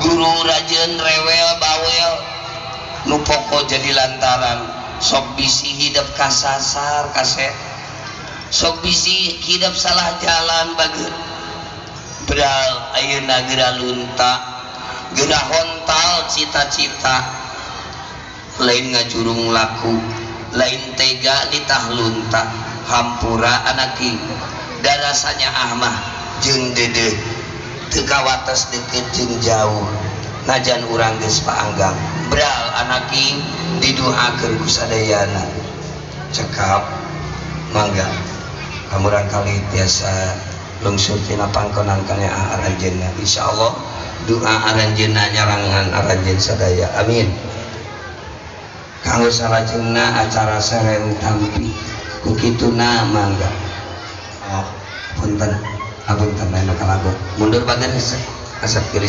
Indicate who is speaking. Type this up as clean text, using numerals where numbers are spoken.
Speaker 1: Guru rajin rewel bawel nu pokok jadi lantaran sok bisi hidup kasasar kasep sok bisi hidup salah jalan bager beral ayeuna geura lunta geura hontal cita-cita lain ngajurung laku lain tega nitah lunta hampura anaki darasanya ahmah jeung dedeh teu kawates deket jeung jauh najan urang geus paanggang beral anaki diduakeun ku sadayana cekap mangga kamurang kali tiasa lungsur tina pangkonan kana aranjeunna insyaallah doa aranjeunna nyarangan aranjeun sadaya amin. Kanggo salajengna acara seren tampi ku kituna mangga. Oh punten apunten anu kalagu mundur badan asap kiri.